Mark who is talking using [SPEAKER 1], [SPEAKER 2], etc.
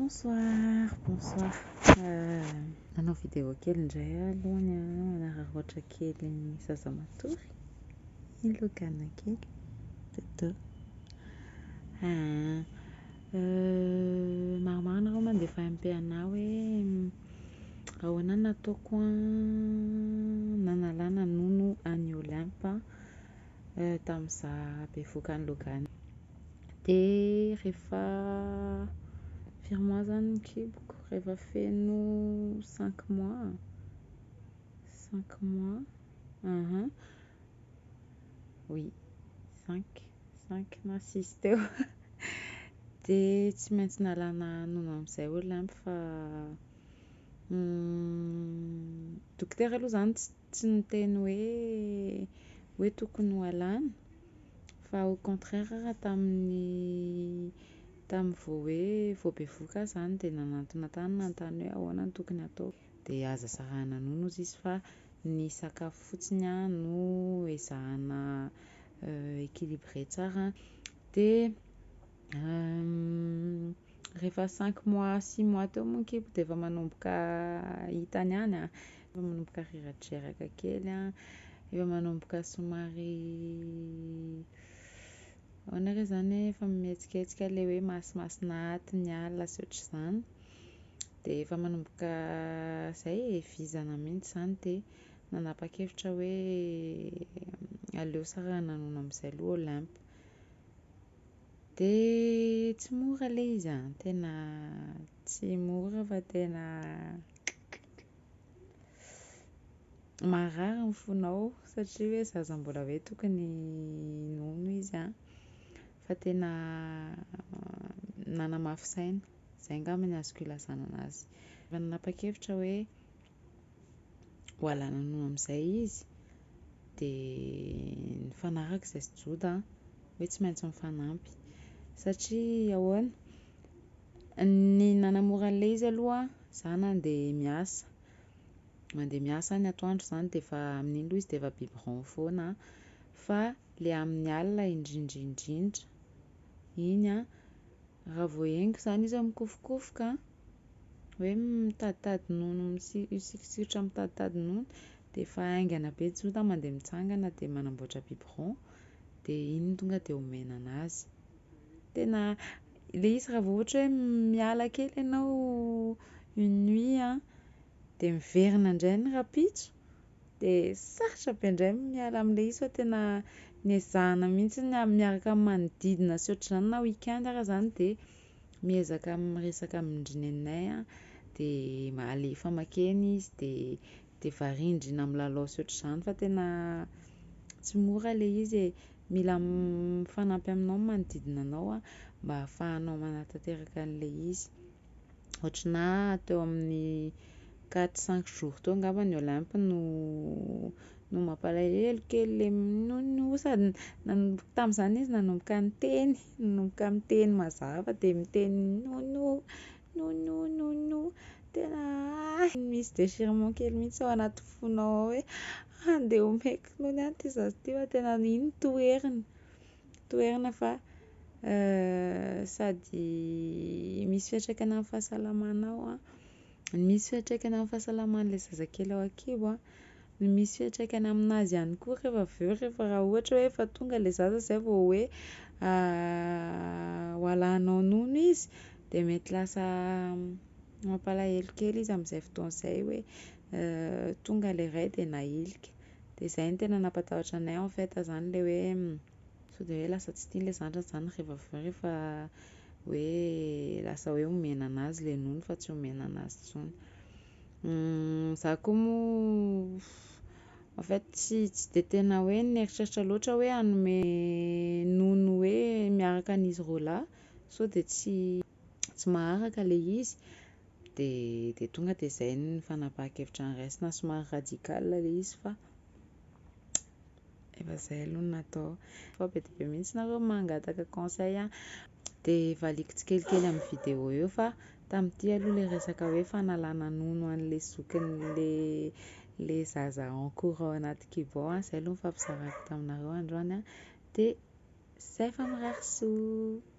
[SPEAKER 1] Bonsoir, bonsoir. Hanao vidéo kely indray aho alohany hanararaotra kely ny zaza matory. I Logan kely. Dodo. Maromaro nareo mandefa MP anahy hoe ahoana no nataoko nanalana nono an'i Olympe tamin'izaho bevohoka an'i Logan. De rehefa firy mois zany ny kiboko? Rehefa feno 5 mois, 5 mois, oui, 5, 5 na 6 teo. De tsy maintsy nalana nono amin'izay Olympe fa dokotera aloha zany tsy niteny hoe tokony ho alana fa au contraire raha tamin'ny vao hoe vao bevohoka aho zany de nanantona tany nanontany hoe ahoana no tokony hatao, de aza sarahana nono hozy izy fa ny sakafo fotsiny a no ezahana équilibré tsara. De rehefa 5 mois, 6 mois teo moa ny kibo de efa manomboka hitany ihany a, efa manomboka reradreraka kely a, efa manomboka somary ahoana re zany e, efa mihetsiketsika le hoe masimasina aty ny alina sy ohatr'izany, de efa manomboka zay e, vizana mihitsy zany de nanapa-kevitra hoe aleo sarahana nono amin'izay aloha Olympe. De tsy mora le izy a, tena tsy mora fa tena marary ny fonao satria hoe zaza mbola hoe tokony hinono izy a, fa tena nanamafy saina, zay angamba no azoko ilazana anazy. Efa nanapa-kevitra hoe ho alana nono amin'izay izy de nifanaraka zahay sy Joda hoe tsy maintsy mifanampy satria ahoana, ny nanamora an'le izy aloha za nandeha miasa, mandeha miasa ny atoandro zany de efa amin'iny aloha izy de efa biberon foana fa le amin'ny alina indrindra indrindra iny a raha vao henoko zany izy hoe mikofokofoka hoe mitaditady nono misi- misikosikotra mitaditady nono de efa haingana be Joda mandeha mitsangana de manamboatra biberon de iny no tonga de omena anazy. Tena le izy raha vao ohatra hoe miala kely ianao une nuit a de miverina indray ny rahampitso de sarotra be ndray ny miala am'le izy fa tena nezahana mihitsiny a- miaraka amin'ny manodidina sy ohatr'izany na weekend ara zany de miezaka miresaka amin-dry neninay a de alefa makeny izy de variandriana milalao sy ohatr'izany fa tena tsy mora le izy e, mila mifanampy aminao ny manodidina anao a mba ahafahanao manatanteraka an'le izy. Ohatranahy teo amin'ny 4, 5 jours teo angamba ny Olympe no no mampalahelo kely le minono sady nanomboka tam'zany izy nanomboka niteny, nanomboka miteny mazava de miteny nounou, nounou, nounou, tena misy déchirement kely mihitsy ao anaty fonao ao hoe andeha omeko nono ihany ty zaza ty fa tena iny toherina, toherina fa sady misy fiantraikany amin'ny fahasalamanao a, misy fiantraikany amin'ny fahasalaman'le zazakely ao an-kibo a, misy fiantraikany aminazy ihany koa rehefa avy eo rehefa raha ohatra hoe efa tonga le zaza zay vao hoe ho alanao nono izy de mety lasa mampalahelo kely izy am'zay fotoana izay hoe tonga le ray de nahilika, de zay no tena nampatahotra anay en fait zany le hoe sao de hoe lasa tsy tian'le zandriny zany rehefa avy eo rehefa hoe lasa hoe omena anazy le nono fa tsy omena anazy intsony. Za koa moa en fait tsy de tena hoe nieritreritra loatra hoe hanome nono hoe miaraka an'izy roa lahy sao de tsy maharaka le izy de tonga de zay ny fanapahan-kevitra noraisina somary radical le izy fa efa zay aloha no natao, fa be dia be mihitsy nareo mangataka conseil a de valiako tsikelikely amin'ny vidéo eo fa tamin'ity aloha le resaka hoe fanalana nono an'le zokin'le le zaza en cours ao anaty kibo ao a, zay aloha nifampizarako taminareo androany a de zay fa mirary soa.